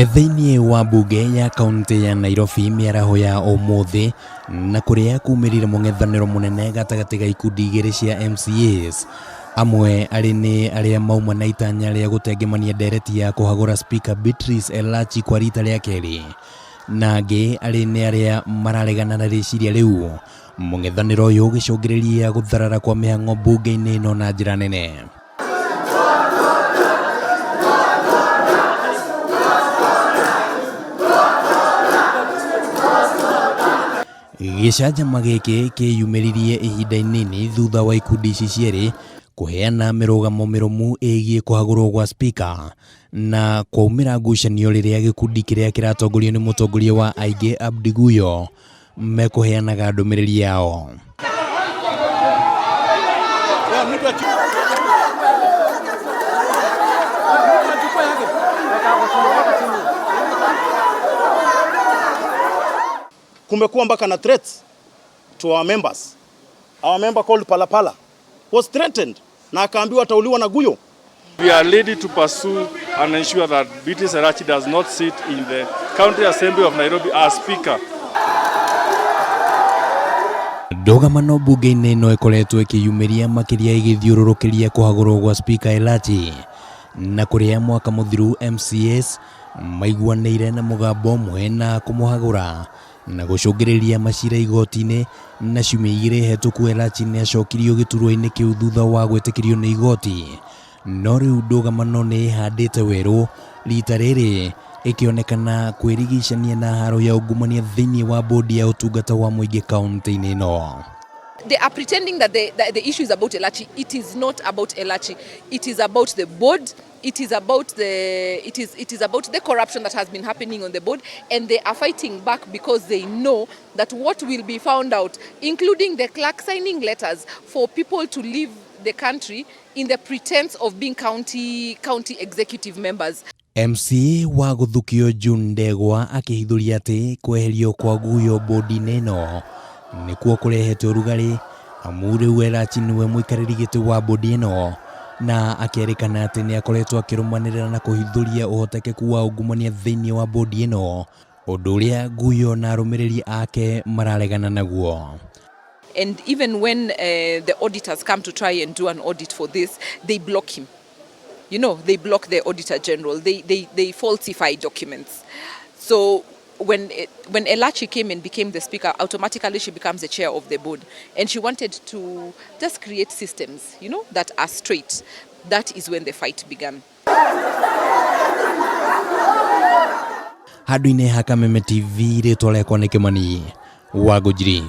Nĩ thĩinĩ wa mbunge ya kaunti ya Nairobi mĩaraho ya ũmũthĩ na kũrĩa kumĩrire mũng'ethanĩro mũnene gatagatĩ ga ikundi igĩrĩ cia MCAs. Amwe arĩ nĩ arĩa mauma na itanya rĩa gũtengemania ndereti ya kũhagũra Speaker Beatrice Elachi kwa rita rĩa kerĩ, na angĩ arĩ nĩ arĩa mararegana na rĩciria rĩu. Mũng'ethanĩro ũyũ ũgĩcũngĩrĩria gũtharara kwa mĩhang'o mbunge-inĩ ĩno na njĩra nene. Gĩcanjama gĩkĩ kĩyumĩririe ihinda inini thutha wa ikundi ici cierĩ kũheana mĩrũgamo mĩrũmu ĩgiĩ kũhagũrwo gwa spika na kwaumĩra ngucanio rĩrĩa gĩkundi kĩrĩa kĩratongorio nĩ mũtongoria wa aingĩ Abdi Guyo mekũheanaga ndũmĩrĩri yao. Kumekuwa mpaka na threats to our members. Our member called Palapala was threatened na akaambiwa atauliwa na Guyo. We are ready to pursue and ensure that Beatrice Elachi does not sit in the County Assembly of Nairobi as Speaker. Ndũgamano mbunge-inĩ ĩno ĩkoretwo ĩkĩyumĩria makĩria ĩgĩthiũrũrũkĩria kũhagũrwo gwa Speaker Elachi na kũrĩa mwaka mũthiru MCAs maiguanĩire na mũgambo ũmwe na kũmũhagũra na gũcũngĩrĩria macira igoti-inĩ na ciumia igĩrĩ hetũku Elachi nĩ acokirio gĩturwa-inĩ kĩu thutha wa gwĩtĩkĩrio nĩ igoti. No rĩu ndũgamano nĩ ĩhandĩte werũ rita rĩrĩ ĩkĩonekana kwĩrigicania na haro ya ungumania thĩinĩ wa bodi ya ũtungata wa mũingĩ kaunti-inĩ ĩno. They are pretending that the issue is about Elachi. It is not about Elachi. It is about the board. It is about the it is it is about the corruption that has been happening on the board, and they are fighting back because they know that what will be found out, including the clerk signing letters for people to leave the country in the pretense of being county executive members. MCA wa gũthukio June Ndegwa akĩhithũria atĩ kweherio kwa Guyo bodi-inĩ ĩno nĩkuo kũrehete ũrugarĩ amu rĩu Elachi nĩwe mũikarĩri gĩtĩ wa bodi ĩno na akerĩkana atĩ nĩ akoretwo akĩrũmanĩrĩra na kũhithũria ũhotekeku wa ungumania thĩinĩ wa bodi ĩno, ũndũ ũrĩa Guyo na arũmĩrĩri ake mararegana naguo. And even when the auditors come to try and do an audit for this, they block him. They block the Auditor General. They falsify documents. So when Elachi came and became the speaker, automatically she becomes the chair of the board. And she wanted to just create systems that are straight. That is when the fight began. Handũ-inĩ ha Kameme TV, rĩtwa rĩakwa nĩ Kĩmani wa Ngũnjiri.